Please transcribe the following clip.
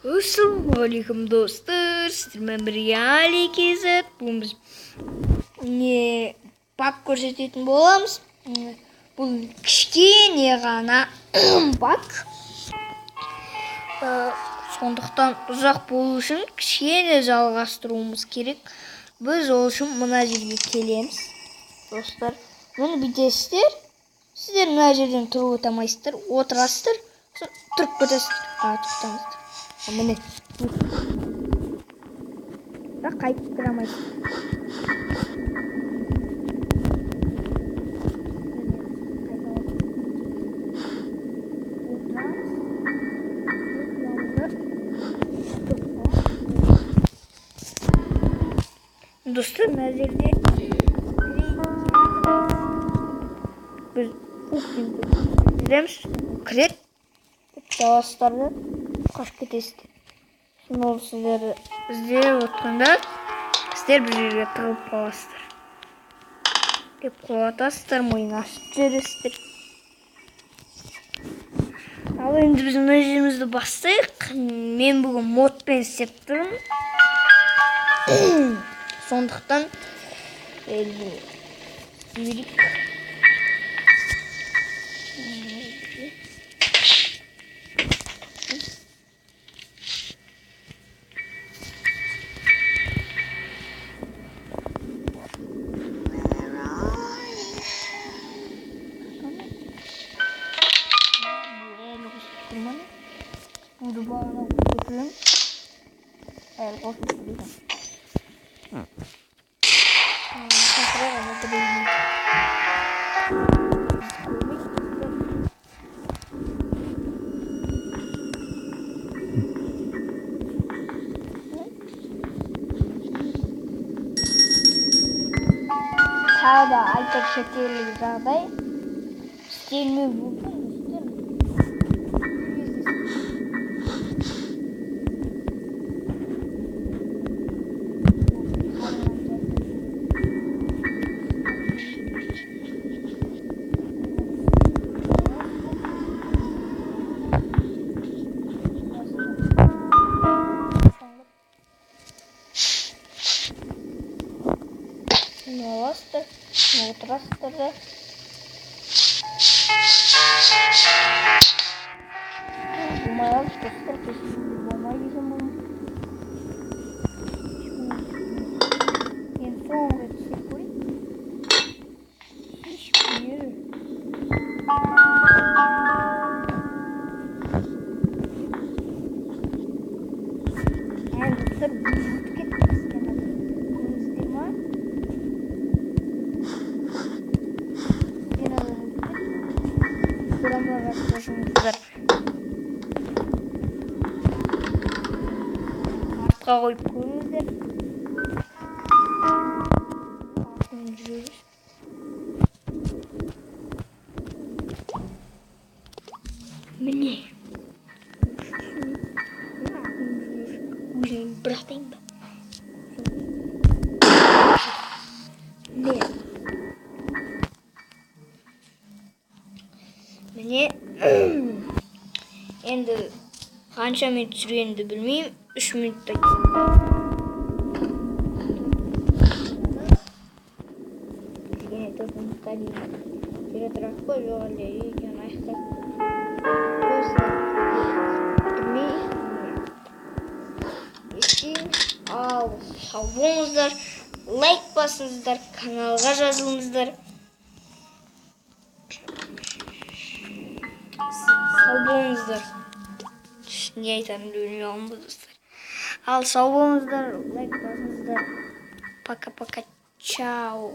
Ассалаумағалейкум, достар! Сіздермен бірге Али KZ. Бүгін біз не баг көрсететін боламыз. Бұл кішкене ғана баг. Сондықтан ұзақ болу үшін кішкене жалғастыруымыз керек. Біз ол үшін мына жерге келеміз. Достар, міне бүйтесіздер. Сіздер мына жерден тұрып өте алмайсыздар, отырасыздар, тұрып кетесіздер. Тоқтаңыздар. Міне. Бірақ қайтып кіре алмайсыз. Достар, мына жерде біз жүреміз, кіреді, жабасыздар да қашып кетесіздер. Сосын ол сіздерді іздеп отқанда сіздер бір жерге тығылып қаласыздар. Деп құлатасыздар, миын ашып жібересіздер. Ал енді біз мына жерімізді бастайық. Мен бүгін модпен істеп тұрмын. Сондықтан жіберейік. Буду бағана көтеремін. Әлі қосып тұр. Тағы да айта кетерлік жағдай, істелмеу мүмкін, достар. Аласыздар, отырасыздар да. Болмай қалды, достар, болмайды екен бұл. Енді соңғы рет істеп көрейік. Ешбір. Енді, достар, өтіп кетті. Көрдіңіздер ма? Артқа қойып көріңіздер. Артымен жүреміз. Міне. Өзім бір атайын ба? Міне. Міне. Енді қанша минут түсіргенімді білмеймін. 3 минуттай. Кішкене 4 минутқа дейін жүре тұрайық қой, жоқ әлде видеоны аяқтап білмей. Ал сау болыңыздар, лайк басыңыздар, каналға жазылыңыздар. Сау болыңыздар. Не айтарымды білмей қалдым достар. Ал сау болыңыздар, лайк басыңыздар. Пока-пока, чао.